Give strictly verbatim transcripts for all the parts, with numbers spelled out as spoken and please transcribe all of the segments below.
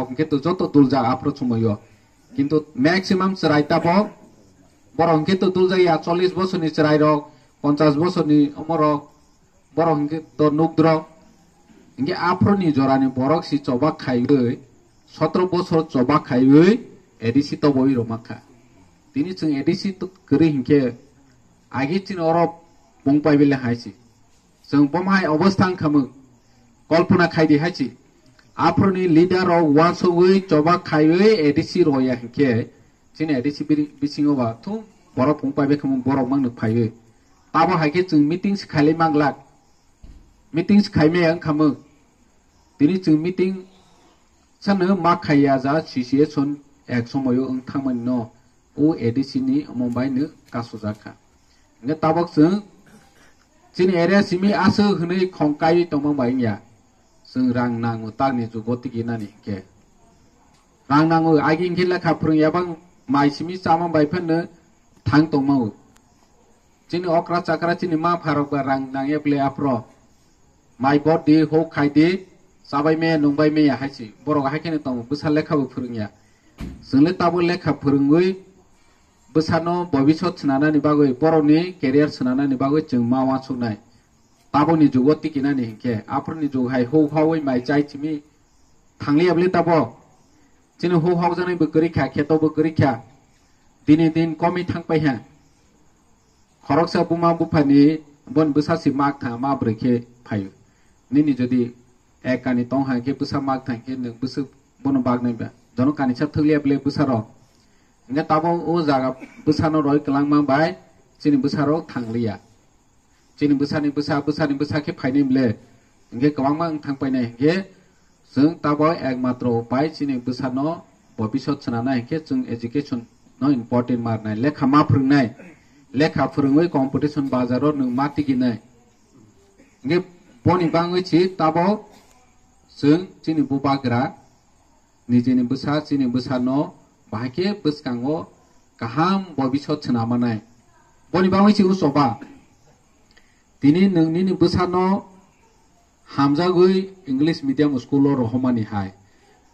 Hwnkhe to joto duljak aphro sumoyo. Kintu maximum chwrai tabo borok hwnkhe to duljak ya chollish bosorni chwrairok, ponchash bosorni omorok, borok hwnkhe to nukdrok. Hwnkhe aphroni jorani borok si choba khaiwi, sotro bosor choba khaiwi A D C tobowi rwma kha. Tini chwng A D C to kwrwi hwnkhe agi chini oro bung pai bile hai si. Chwng bomo hai obostha wngkha mwng. Kolpona khai di hai si. Aphroni leader rok uansugwi choba khaiwi A D C roya hwnkhe chini A D C biri-, bisingo ba thum borok bung pai bai kha mwng borok mangno phaiwi. Tabo hai khe chwng meeting se khailai manglak. Meeting se khaimaya wngkha mwng. Tini chwng meeting sano ma khaiya ja situation ek somoyo wng thangmani no o A D C ni omo bai no kasujak kha. Hwnkhe tabok chwng chini area simi aswk hwnwi khong kaiwi tongma bai wngya. Chwng rang nango takni jugo tigi nani hwnkhe. Rang nango agi hwnkhe lekha phwrwngya bang mai simi chama bai phano thang tongmao. Chini okra chakra chini ma pharok ba rang nangya bwle aphro. Mai bot di, hok khai di, chabai maya, nungbai maya hai si. Borok hai kheno tongo, bwsa lekha bo phwrwngya. Chwng le tabuk lekha phwrwngwi bwsano bobisot swnanani bagwi, borokni career swnanani bagwi chwng ma uansuknai. Tabukni jugo tikinani hinkhe, aphuruni jug hai hok hawi mai chai simi thangliya bwle tabuk. Chini hok hokjaknai bo kwrwi kha, kheto bo kwrwi kha. Dini din komi thang pai ha. Khoroksa buma buphani bon bwsa si mak tha, ma bwrwi khe phaio. Nini jodi ek kani tong ha khe bwsa mak tha khe nwng bwswk bono bak nai ba. Jono kanisa thwkliya bwle bwsa rok. Hingkhe tabuk o jaga bwsano roi kwlangma bai chini bwsa rok thangliya. Chini bwsani bwsa, bwsani bwsa khe phainai bwle. Hingkhe kwbangma wng thang painai hingkhe chwng tabuk ekmatro upai chini bwsano bobisot swnamnai hingkhe chwng education no important ma rwnai, lekha ma phwrwngnai, lekha phwrwngwi competition bazaro nwng ma tiginai. Hingkhe boni bangwi si tabuk chwng chini bubagra nijini bwsa, chini bwsano bahai khe bwskango kaham bobisot swnam manai. Boni bangwi si o choba. Tini nwng nini bwsano hamjagwi English medium school o rohormani hai.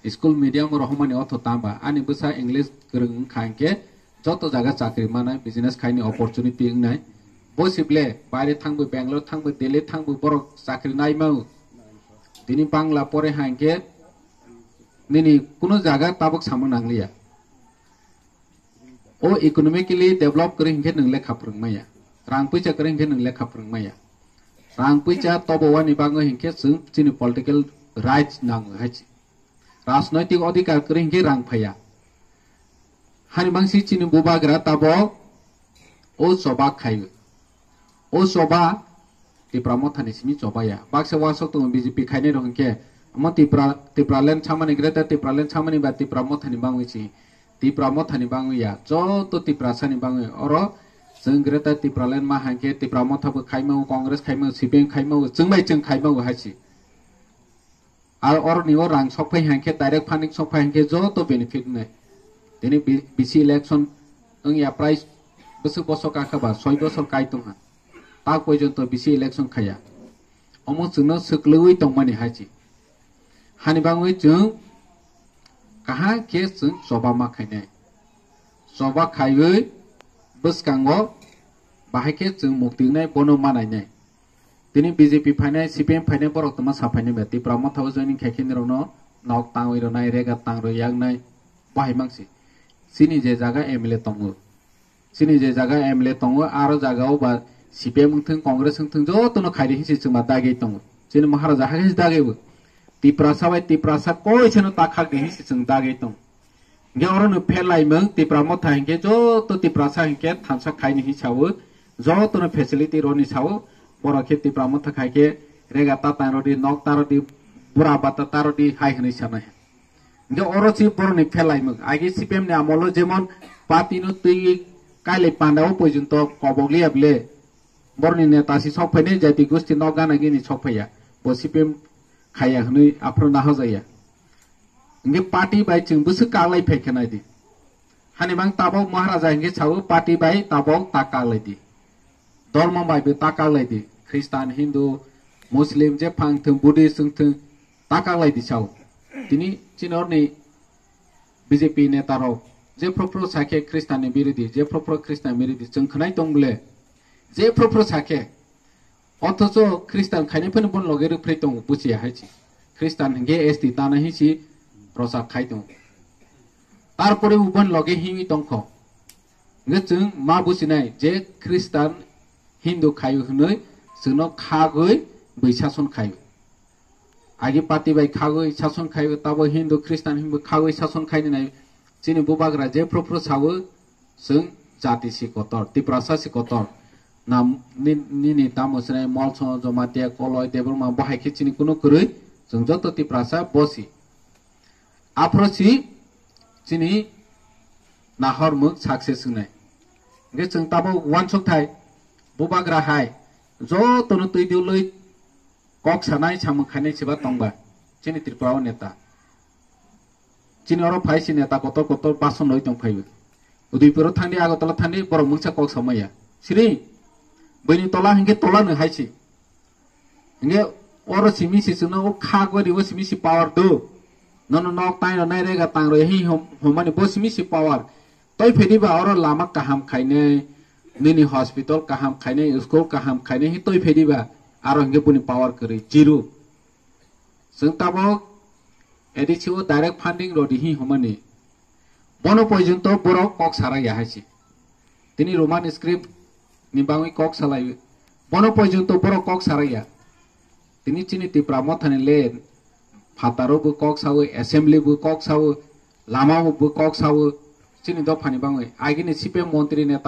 School medium o rohormani otho tamba ani bwsa English kwrwng wngkha hinkhe joto jaga chakri manai, business khaini opportunity wngnai. Bo sible baire thangbo, Bangalore thangbo, Delhi thangbo borok chakri naimao. Tini Bangla pore hai hinkhe nini kuno jaga tabuk samung nangliya. O economically develop kwrwi hinkhe nwng lekha phwrwng maya. Rang puisa kwrwi hinkhe nwng lekha phwrwng maya. Rang puisa tobo wani bagwi hinkhe chwng chini political rights nango hai se. Rajnoitik odhikar kwrwi hinkhe rang phaiya. Hani bangsi chini bubagra tabuk o choba khaio. O choba Tipra Mothani simi chobaya. Baksa wasok tongo B J P khainai rok hinkhe. Omo Tipra, Tipraland samani, Greater Tipraland samani ba Tipra Mothani bangwi si. Tipra Mothani bangwi ya. Joto Tiprasa ni bangwi. Oro chwng Greater Tipraland ma hinkhe Tipra Motha bo khaimao, Congress khaimao, C P M khaimao, chwng bai chwng khaimao hai si. Ar oroni o rang sokphai hinkhe, direct funding sokphai hinkhe joto benefit wngnai. Tini bi-, bisi election wngya prai bwswk bosor kakha ba, soi bosor kai tongha. Tak porjonto bisi election khaya. Omo chwngno swklwui tongmani hai se. Hani bangwi chwng kaham khe chwng choba ma khainai. Choba khaiwi bwskango bahai khe chwng mukti wngnai, bono ma nainai. Tini B J P phainai, C P M phainai, borok tongma sa phainai ba, Tipra Motha o joining khai khe nirokno nok tangwi rwnai, rega tang rwi yaknai, bahai mangsi. Chini je jaga M L A tongo, chini je jaga M L A tongo, aro jaga o ba C P M wngthung, Congress wngthung, jotono khaidi hinsi chwngma dagwi tongo. Chini Maharaja hakhe dagwi bo. Tiprasa bai Tiprasa koi seno ta khak di hinsi chwng dagwi tongo. Hingke oro no phelai mung Tipra Motha hingke joto Tiprasa hingke thansa khaini hi sao, joto no facility roni sao, borok khe Tipra Motha khai khe rega ta tang rodi, nok ta rodi, bura bata ta rodi hai hwnwi sanai. Hingke oro si borok ni phelai mung. Age C P M ni amolo jemon party no twi kailai panda o porjonto kobok liya bile. Borok ni neta si sok phainai jati gosti nok gana gini sok phaiya. Bo C P M khaiya hwnwi aphuru naha jaya. Hingke party bai chwng bwswk kaklai phai khe nai di. Hani bang tabok Maharaja hingke sao party bai tabok ta kaklai di. Dormo bai bo ta kaklai di. Khristan, Hindu, Muslim je phang thung, Buddhist wng thung, ta kaklai di sao. Tini chini orni B J P neta rok je phro phro sakhe Khristan ni birodi, je phro phro Khristan birodi, chwng khwnai tong bole, je phro phro sakhe, othocho Khristan khaini phano bon loge rwphrwi tongo, buchiya hai si. Khristan hingke S T tana hi si prochar khai tongo. Tarpore ubon loge hiwi tongkho. Hingke chwng ma buchinai je Khristan Hindu khayu hwnwi chwngno khagwi bwi sason khayu. Agi party bai khagwi sason khayu, tabo Hindu Khristan hinwi khagwi sason khaini nai. Chini bubagra je phro phro sawo, chwng jati si kotor, Tiprasa si kotor. Na ni-, nini tamo swnai Molsong, Jomatia, Koloi, Debbarma, bo hai khe chini kunu kwrwi, chwng joto Tiprasa bo si. Aphro si chini nahor muk success wngnai. Hingke chwng tabo uansuk thai, bubagra hai, jotono twi diulwi kok sanai samung khainai siba tongba, chini Tripura o neta. Chini oro phai si neta kotor kotor bason roi tong phaibo. Udaipur o thangdi, Agartala thangdi, borok mungsa kok samaya. Siri, bini tola hingke tola no hai si. Hingke oro simi si chwngno o kha gori o simi si power do. Nono nok tai rw nai rega tang rw hi hom-, homani bo simi si power. Toi phedi ba oro lama kaham khainai, nini hospital kaham khainai, school kaham khainai hi toi phedi ba aro hingke buni power kwrwi zero. Chwng tabok A D C o direct funding rodi hi homani. Bono porjonto borok kok sarai ya hai si. Tini Roman script ni bangwi kok salai. Bono porjonto borok kok sarai ya. Tini chini Tipra Mothani le phataro bo kok sawi, assembly bo kok sawi, lama bo kok sawi, chini dophani bangwi. Agini C P M montri neta